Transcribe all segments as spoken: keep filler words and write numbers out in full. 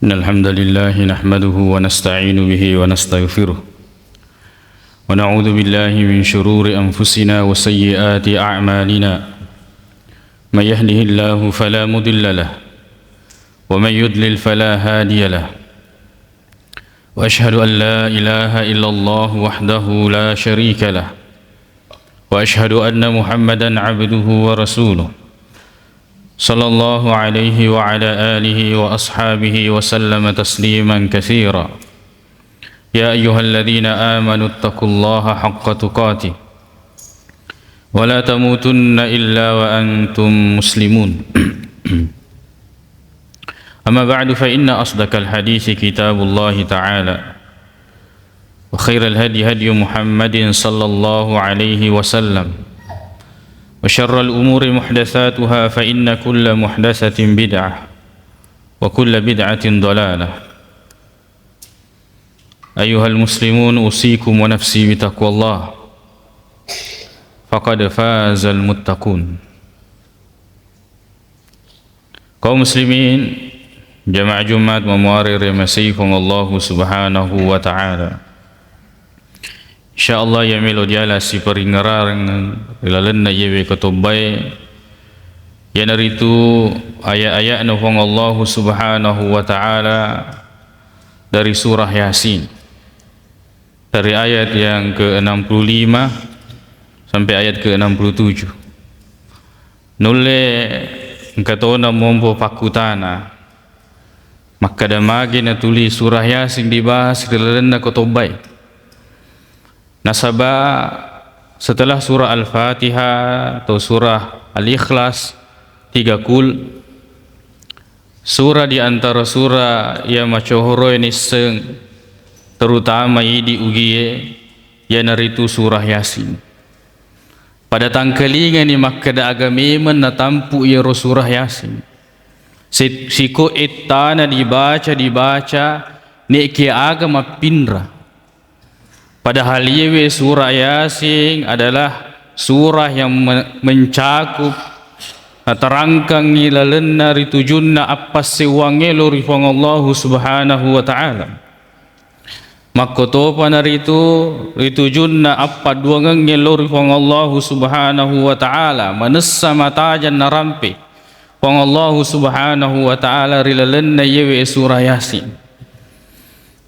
إن الحمد لله نحمده ونستعين به ونستغفره، ونعوذ بالله من شرور أنفسنا وسيئات أعمالنا. من يهده الله فلا مضل له، ومن يضلل فلا هادي له. وأشهد أن لا إله إلا الله وحده لا شريك له، وأشهد أن محمدا عبده ورسوله، صلى الله عليه وعلى آله وأصحابه وسلم تسليما كثيرا. يا أيها الذين آمنوا اتقوا الله حق تقاته ولا تموتن إلا وأنتم مسلمون. أما بعد، فإن أصدق الحديث كتاب الله تعالى، وخير الهدي هدي محمد صلى الله عليه وسلم، وشر الأمور محدثاتها، فإن كل محدثة بدعة، وكل بدعة ضلالة. أيها المسلمون، أوصيكم ونفسي بتقوى الله، فقد فاز المتقون. Kaum muslimin, jamaah Jumat mamuare riamasei Puang Allahu Subhanahu wa Ta'ala. Insyaallah, iya melo diala siparingngerang ri lalenna iyewe kotobbae, iyanaritu aya-aya'na Puang Allahu Subhanahu wa Ta'ala dari surah Yasin, dari ayat yang ke enam puluh lima sampai ayat ke enam puluh tujuh. Nulle engka tona mompo pakkutana, makkeda magi natuli surah Yasin dibahas ri lalenna kotobbae. Nasaba setelah surah Al-Fatihah atau surah Al-Ikhlas, tiga kul, surah di antara surah iya macohoroe nisseng, terutama idi ugie, iyanaritu surah Yasin. Pada tangkalingani makkeda aga memeng natampu iyaro surah Yasin. Si-, siko ettana dibaca, dibaca, ne'ki aga mappinra. Padahal iyewe surah Yasin adalah surah yang me-, mencakup, naterangkangngi lalenna ritujunna appassewwangnge lao ri Puang Allahu Subhanahu wa Ta'ala. Makkotopa naritu ritujunna appadduangengnge lao ri Puang Allahu Subhanahu wa Ta'ala, manessa matajang narampe Puang Allahu Subhanahu wa Ta'ala ri lalenna iyewe surah Yasin.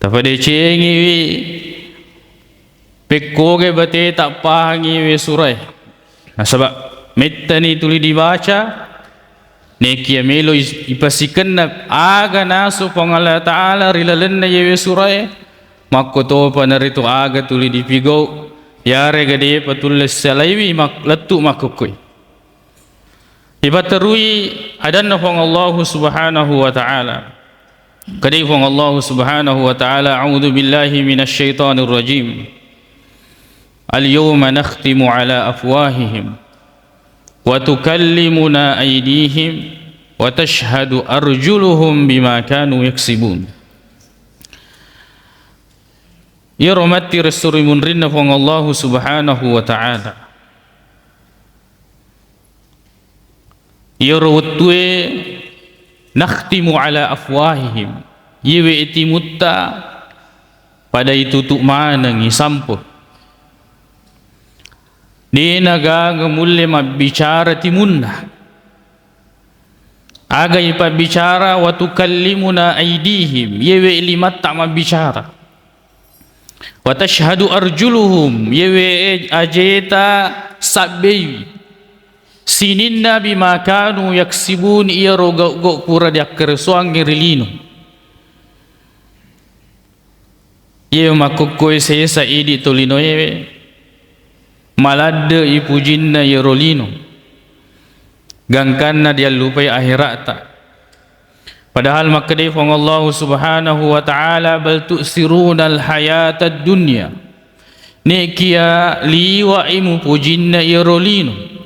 Tapadecengiwi, pekkoge bateta pahangiwe surae. Nasaba mettani tuli dibaca, nekia melo is-, ipasikenna aga nasu Puang Allah Ta'ala ri lalenna iyewe surae, makkotopa naritu aga tuli dipigau, yarega depa tulle salaiwi mak-, lettu makkukkui. Ipatterui adanna Puang Allahu Subhanahu wa Ta'ala. Kadai Puang Allahu Subhanahu wa Ta'ala, "A'udzu billahi minasy syaithanir rajim. Al-yawma nakhtimu ala afwahihim wa tukallimuna aydihim wa tashhadu arjuluhum bima kanu yaksibun." Iyaro matti resso ri munrinna Puang Allahu Subhanahu wa Ta'ala. Iyaro wettue nakhtimu ala afwahihim. Iyewe timutta pada itutu manengngi sampo. Dena gaga mulle mabbicara timunna. Aga ipabbicara, wa tukallimuna aidihim, iyewe limatta mabbicara. Wa tashhadu arjuluhum, iyewe ajeta sabbeiwi. Sininna bima kanu yaksibun, iyaro gau-gau pura diakkaresoangngi ri lino. Iye makkukkoe sesa idi tolinoewe, maladde ipujinna iyaro lino, gangkanna diallupai ahera'ta. Padahal makkedai Puang Allahu Subhanahu wa Ta'ala, "Bal tu'thirunal hayatad dunya." Nekia liwa'i mupujinna iyaro lino.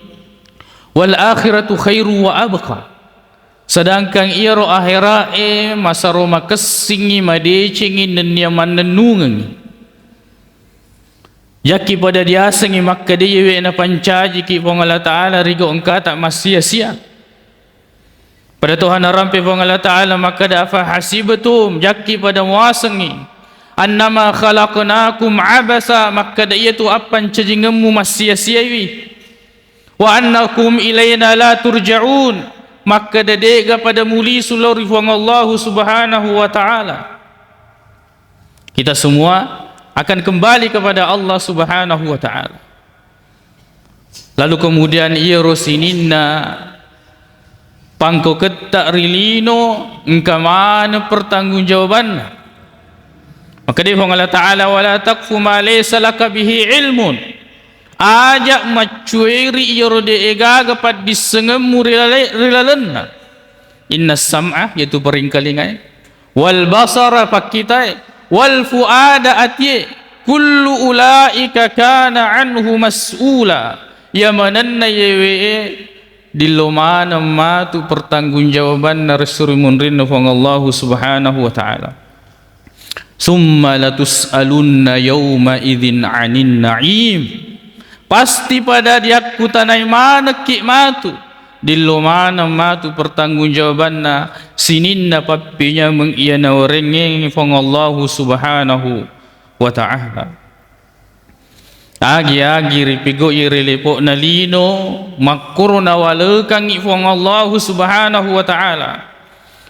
"Wal akhiratu khairu wa abqa." Sedangkan iyaro ahera'e masaro makessingngi, madecengngi, nennia mannennungengngi. Yakki pada diasengngi makkeda iyewe napancajiki Puang Allah Ta'ala ri gau engkata massia-sia. Pada toha narampe Puang Allah Ta'ala makkeda, "Afahasibtum, jakki pada muasengngi, annama khalaqnakum abasa," makkeda iyatu appancajingemmu massia-siaiwi, "wa annakum ilaina la turja'un," makkeda de'ga pada mulisu lao ri Puang Allahu Subhanahu wa Ta'ala. Kita semua akan kembali kepada Allah Subhanahu wa Ta'ala. Lalu kemudian iyaro sininna pangkauketta ri lino engka maneng pertanggungjawabanna. Makkedai Puang Allah Ta'ala, "Wala taqfu ma laysa laka bihi ilmun." Aja maccueri iyaro de'e gaga paddissengemmu ri lale-, ri lalenna. Inna sam'a, yaitu paringkalingae, wal basara, pakkitae, wal fuada, atie, kullu ulaika kana anhu mas'ula. Iya manenna yewe'e dillo maneng matu pertanggungjawabanna ri esso ri munrinna Puang Allahu Subhanahu wa Ta'ala. Summa latus'alunna yauma idzin 'anin na'im. Pasti pada diakkutanai manekki matu, dillo maneng matu pertanggungjawabanna sininna pappinyameng iya nawarengnge Puang Allahu Subhanahu wa Ta'ala. Agi-agi ripigau'i ri lepo'na lino, makkoro nawalekangngi Puang Allahu Subhanahu wa Ta'ala.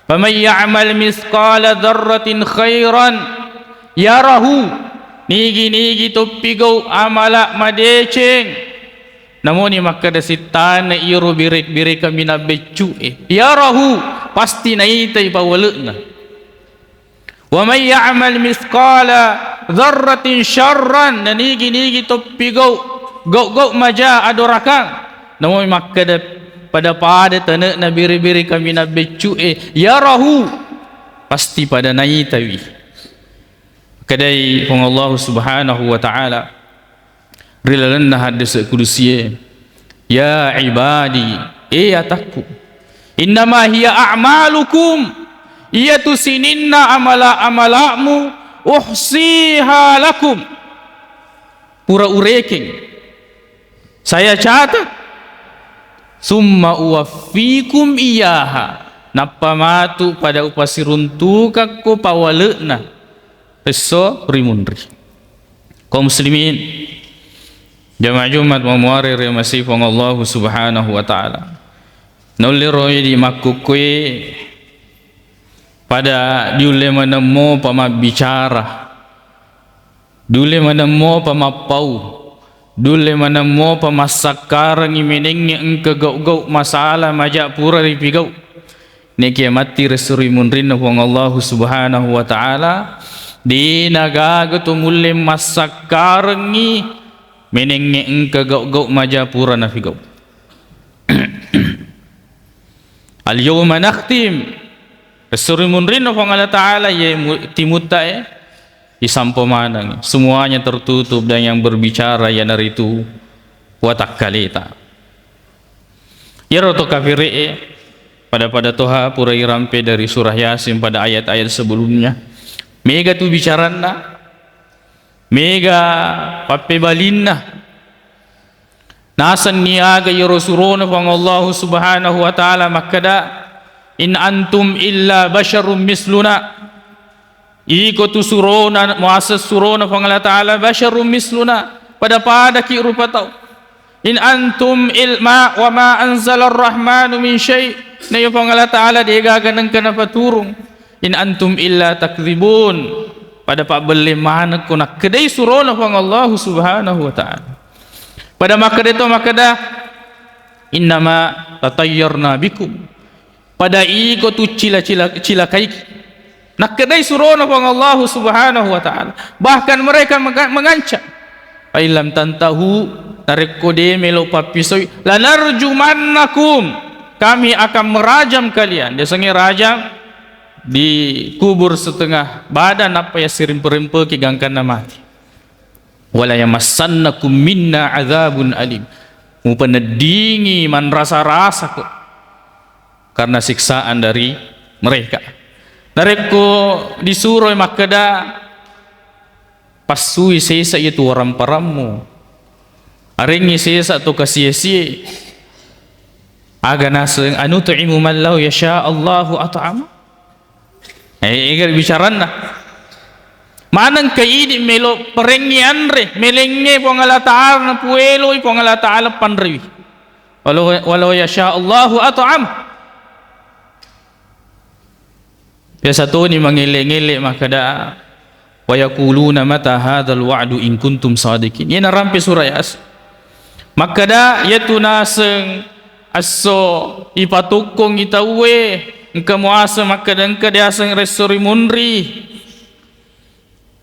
Faman ya'mal mithqala dzarratin khairan yarahu. Nigi-nigi toppigau amala madeceng, namoni makkeda sittana iyaro bire-, bire kaminang beccu'e, yarahu, pasti naitai pawale'na. Wa may ya'mal mithqala dzarratin syarran, nanigi-nigi toppigau gau-gau maja adorakang, namoi makkeda pada-pada tane'na biri-biri kaminang beccu'e, yarahu, pasti pada naitawi. Kedai Puang Allah Subhanahu wa Ta'ala ri lalenna haddese kudusie, "Ya ibadi, e atakku, innama hiya a'malukum, iyatu sininna amala-amala'mu, uhsiha lakum, pura urekeng, saya catat, summa uwaffikum iyaha, nappa matu pada upasiruntukakko pawale'na esso ri munri." Kaum muslimin, jamaah Jumat mamuare ri masifong Allahu Subhanahu wa Ta'ala. Naulle roi di makkukkuwe pada diulle manemmo pamabbicara, diulle manemmo pamappau, diulle manemmo pamassakkarengngi menengnge engka gau-gau masalah maja pura ripigau. Nekia matti resuri munrinna Puang Allahu Subhanahu wa Ta'ala, dena gaga to mulle massakkarengngi menengnge engka gau-gau maja pura nafigau. Al-yawma nakhtim. Resuri munrinna Puang Allah Ta'ala, ye mu-, timuttae, isampo maneng. Semuanya tertutup dan yang berbicara iyanaritu watakkaleta. Iyaro to kafire'e, pada-pada toha pura irampe dari surah Yasin pada ayat-ayat sebelumnya. Mega tu bicaranna, mega pappebalinna. Nasenni aga iyaro surona Puang Allahu Subhanahu wa Ta'ala makkeda, "In antum illa basyarum misluna." Iko tu surona, muaseng surona Puang Allah Ta'ala, "Basyarum misluna." Pada-padaki rupa tau. "In antum il-, ma, wa ma anzalar rahmanu min syai'." Na iya Puang Allah Ta'ala degaga nengka napaturung. "In antum illa takdzibun." Pada pabbelle manekko nakkedai surona Puang Allahu Subhanahu wa Ta'ala. Pada makkeda to makkeda, "Innama tatayyarna bikum." Pada iko tu cila-cila, cilakaiki. Nakkedai surona Puang Allahu Subhanahu wa Ta'ala. Bahkan mereka mega-, mengancam. "Fa illam tantahu," narekko de melo pappisoi, "lanarjumannakum," kami akan merajam kalian. Diasengnge rajam, dikubur setengah badan, nappa yassirimpe-rimpeki gangkanna mati. "Wala yamassannakum minna adzabun alim." Mupeneddingi manrasa-rasa ko karena siksaan dari mereka. Narekko disuroi makkeda, "Passui sesa iyatu waramparammu, arengngi sesa to kasie-sie, Aga naseng, "Anut'imu man law yasha Allahu at'ama?" Eh, ega bicaranna. Maneng ke idi melo perengngi anre, melengnge Puang Allah Ta'ala, napueloi Puang Allah Ta'ala panrewi. Walau, walau yasha Allahu at'am. Biasa toni mangele-ngele makkeda, "Wa yaquluna mata hadzal wa'du in kuntum shadiqin." Iyana rampe surah Yasin. Makkeda, "Iyatu naseng esso ipatukkung i tauwe, engka muaseng makkeda engka diaseng resso ri munri.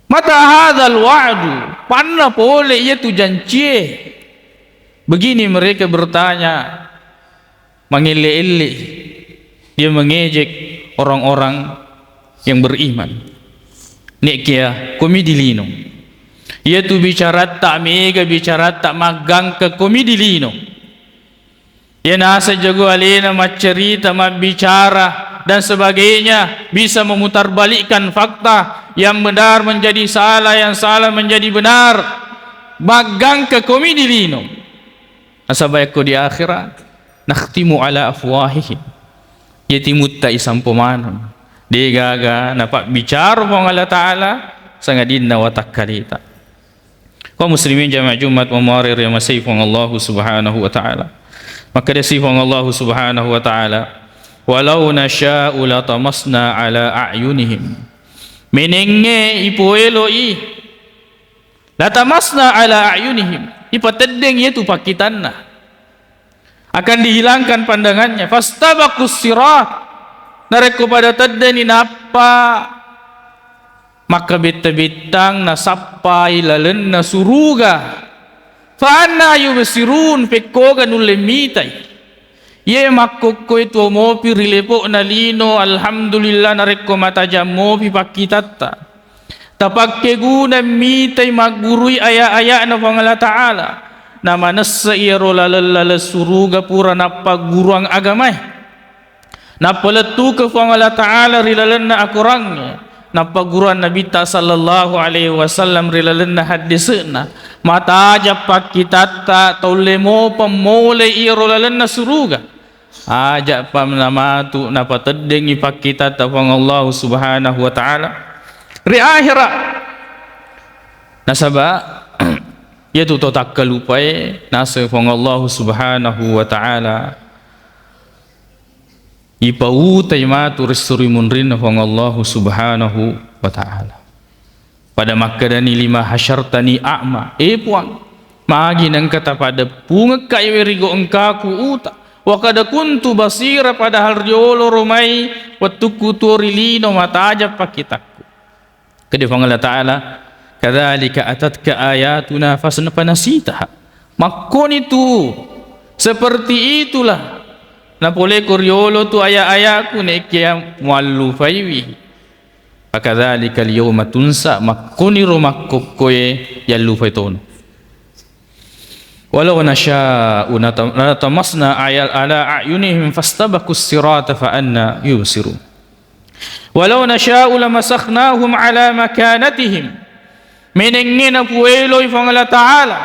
Mata hadzal wa'du, panna pole iyatu jancie?" Begini mereka bertanya, mangelle-elle, dia mengejek orang-orang yang beriman. Nekkia komi di lino. Iyatu bicaratta, mega bicaratta, maggangka komi di lino. Iya naseng jago alena maccerita, mabbicara, dan sebagainya, bisa memutarbalikkan fakta, yang benar menjadi salah, yang salah menjadi benar. Maggangka komi di lino. Nasaba yakko di akhirat, nakhtimu ala afwahihim. Iya timutta isampo maneng. Degaga napabbicara Puang Allah Ta'ala, sangadinna watakkalita. Kaum muslimin jamaah Jumat wa muari riamasei Puang Allah Subhanahu wa Ta'ala. Makkeda si Puang Allah Subhanahu wa Ta'ala, "Walau nasya'u latamasna ala a'yunihim." Menengnge ipoeloi, latamasna ala a'yunihim, ipateddeng iyatu pakkitanna. Akan dihilangkan pandangannya. Fastabaqus sirat. Narekko pada teddeni nappa makkabetta-bettang nasappai lalenna suruga. Fa anna yubsirun, pekkoga nulle mitai. Iye makkokkoe tuo mopi ri lepo'na lino, alhamdulillah, narekko matajang mopi pakkitatta. Tapakkeguna mitai maggurui aya-aya'na Puang Allah Ta'ala. Namanessa iyaro laleng-laleng suruga pura nappagguruang agamae. Nappa lettuke Puang Allah Ta'ala ri lalenna akorangnge, nappagguruang Nabitta sallallahu alaihi wasallam ri lalenna haddese'na, matajang pakkitatta taulle mopa mole iyaro lalenna suruga. Aja'pa namatu napateddengngi pakkitatta Puang Allah Subhanahu wa Ta'ala ri akhera. Nasaba iyatu to takkalupae naseng Puang Allah Subhanahu wa Ta'ala. Ipautai matu resso ri munrinna Puang Allahu Subhanahu wa Ta'ala. Pada makkedani, "Lima hasyartani a'ma." Eh, Puang, magi nengka tapadeppungekka iwe rigo engkaku uta? Wa qad kuntu basira, padahal riolo romai wettukku tuo ri lino matajang pakkitakku. Kede Puang Allah Ta'ala, "Kadzalika atatka ayatuna fas-, fanasitaha." Makkoni tu, seperti itulah. Napoleko riolo tu aya-ayaku, nekia muallufaiwi. Fakadzalika al-yauma tunsa, makkoniro makkokkoe yallufai tono. Walau nasya'u nata-, latamasna ayal ala a'yunihim fastabaqus sirata fa anna yubsirun. Walau nasya'u lamasakhnahum ala makanatihim. Menengnge napueloi Puang Allah Ta'ala.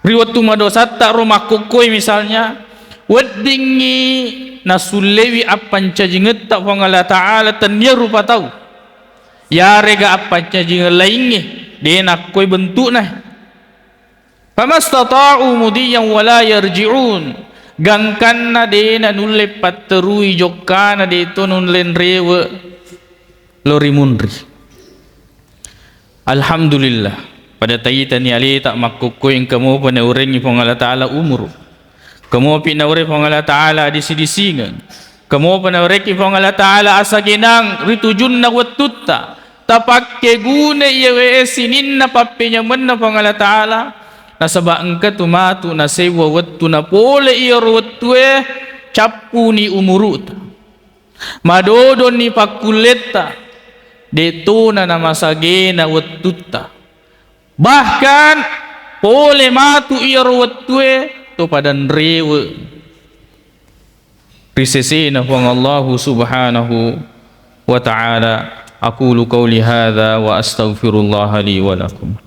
Ri wettu madosatta ro makkokkoi misalnya, weddingngi nasullewi appancajingetta Puang Allah Ta'ala tennia rupa tau. Yarega appancajingeng laingnge, de nakkoi bentukna. Famastata'u mudiyan wala yarji'un. Gangkanna de nanulle patterui jokkana, de to nulle nrewe lo ri munri. Alhamdulillah, pada taitani aleta makkokkoe engka mopa naurengngi Puang Allah Ta'ala umuru. Kemopi naure Puang Allah Ta'ala disi-disingeng. Kemopa naurekki Puang Allah Ta'ala asagenang ri tujunna wettutta. Tapakkeguna iyawe sininna pappenyamenna Puang Allah Ta'ala. Nasaba engka tu matu nasewwa wettu napole iyaro wettue cappuni umuru'ta. Madodonni pakkulletta, de tona namasagena wettutta. Bahkan pole matu iyaro wettue to pada nrewe ri sesena Puang Allahu Subhanahu wa Ta'ala. Aqulu qauli hadza wa astaghfirullaha li wa lakum.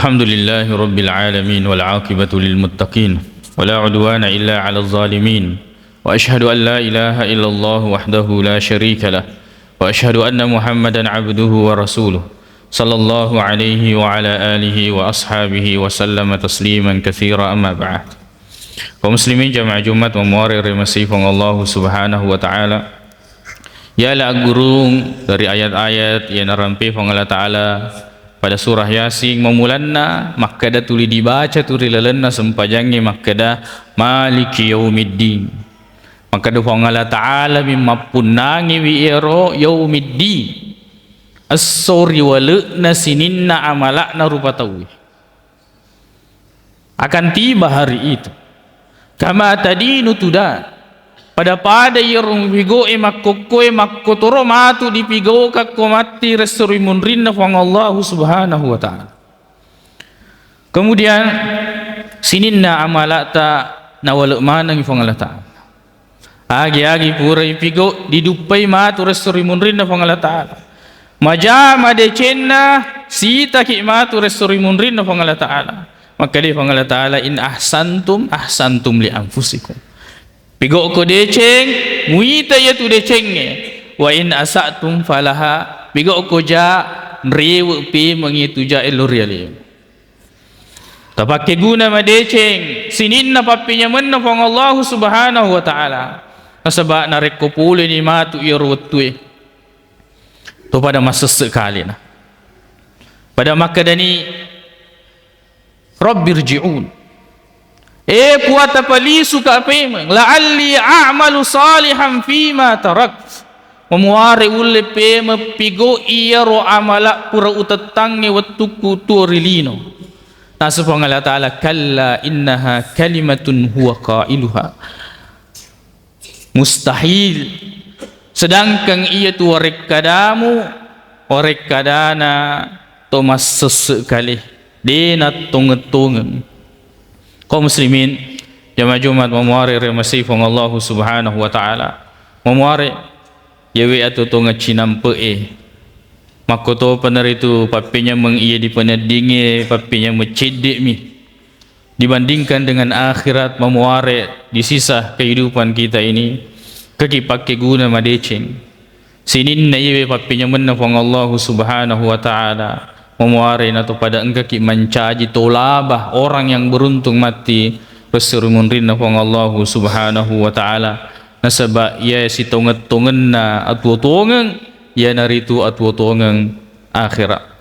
الحمد لله رب العالمين، والعاقبة للمتقين، ولا عدوان إلا على الظالمين، وأشهد أن لا إله إلا الله وحده لا شريك له، وأشهد أن محمدا عبده ورسوله، صلى الله عليه وعلى آله وأصحابه وسلم تسليما كثيرا، أما بعد. Kaum muslimin jamaah Jumat mamuare ri masifong Allah Subhanahu wa Ta'ala. Yala aggurung dari ayat-ayat yang narampe Puang Allah Ta'ala pada surah Yasin, mamulanna makkeda tuli dibaca tu ri lalenna sempajangnge makkeda, "Maliki yaumiddin." Makkeda Puang Allah Ta'ala mi mappunnangiwi ero yaumiddin, esso riwale'na sininna amala'na rupa tauwe. Akan tiba hari itu. Kama tadinu tudan. Pada-pada iyaro mupigo'e makkokkoe makkotoro matu dipigokakko matti resso ri munrinna Puang Allahu Subhanahu wa Ta'ala. Kemudian sininna amala'ta nawale' manengngi Puang Allah Ta'ala. Agi-agi pura ipigo, diduppai matu resso ri munrinna Puang Allah Ta'ala. Maja madecenna sitaki matu resso ri munrinna Puang Allah Ta'ala. Makkeda Puang Allah Ta'ala, "In ahsantum, ahsantum li anfusikum." Pigokko deceng, muita iyatu decengnge. "Wa in asatum falaha." Pigokko ja, nrewe pemeng iyatu ja ello ri alemu. Tapakkeguna madeceng sininna pappenyamenna Puang Allahu Subhanahu wa Ta'ala. Nasaba narekko puleni matu iyaro wettue, to pada massesse kalena. Pada makkedani, "Rabbirji'un." E Puang, tapalisuka pemeng, "La'alli a'malu salihan fima tarakt." Mamuare ulle pemeng pigoi iyaro amala pura utettangnge wettukku tuo ri lino. Naseng Puang Allah Ta'ala, "Kalla innaha kalimatun huwa qailuha." Mustahil. Sedangkan iyatu warekkadamu, warekkadana to massesse kale, de nattongeng-tongeng. Kaum muslimin, jamaah Jumat mamuare ri masifong Allahu Subhanahu wa Ta'ala. Mamuare, yawe atotongeng cinampe'e. Makkotopa naritu pappenyameng iya dipeneddingnge, pappenyameng cedde'mi. Dibandingkan dengan akhirat, mamuare di sisa kehidupan kita ini, kaki pakkeguna madeceng. Sininna iyewe pappenyamenna Puang Allahu Subhanahu wa Ta'ala, mamuare nato pada engkaki mancaji tolaba orang yang beruntung matti resso ri munrinna Puang Allahu Subhanahu wa Ta'ala. Nasaba iya sitongeng-tongenna atuo-tongeng, iyanaritu atuo-tongeng akhirat.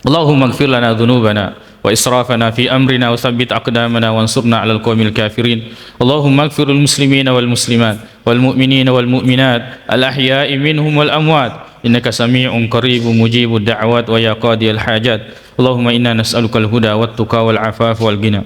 اللهم اغفر لنا ذنوبنا وإسرافنا في أمرنا وثبت أقدامنا وانصرنا على القوم الكافرين. اللهم اغفر للمسلمين والمسلمات والمؤمنين والمؤمنات الأحياء منهم والأموات إنك سميع قريب مجيب الدعوات ويا قاضي الحاجات. اللهم إنا نسألك الهدى والتقى والعفاف والغنى.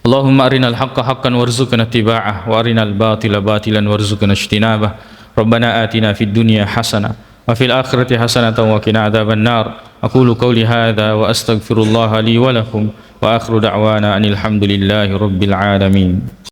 اللهم أرنا الحق حقا وارزقنا اتباعه، وأرنا الباطل باطلا وارزقنا اجتنابه. ربنا آتنا في الدنيا حسنة، وفي الآخرة حسنة، وقنا عذاب النار. أقول قولي هذا، وأستغفر الله لي ولكم، وآخر دعوانا أن الحمد لله رب العالمين.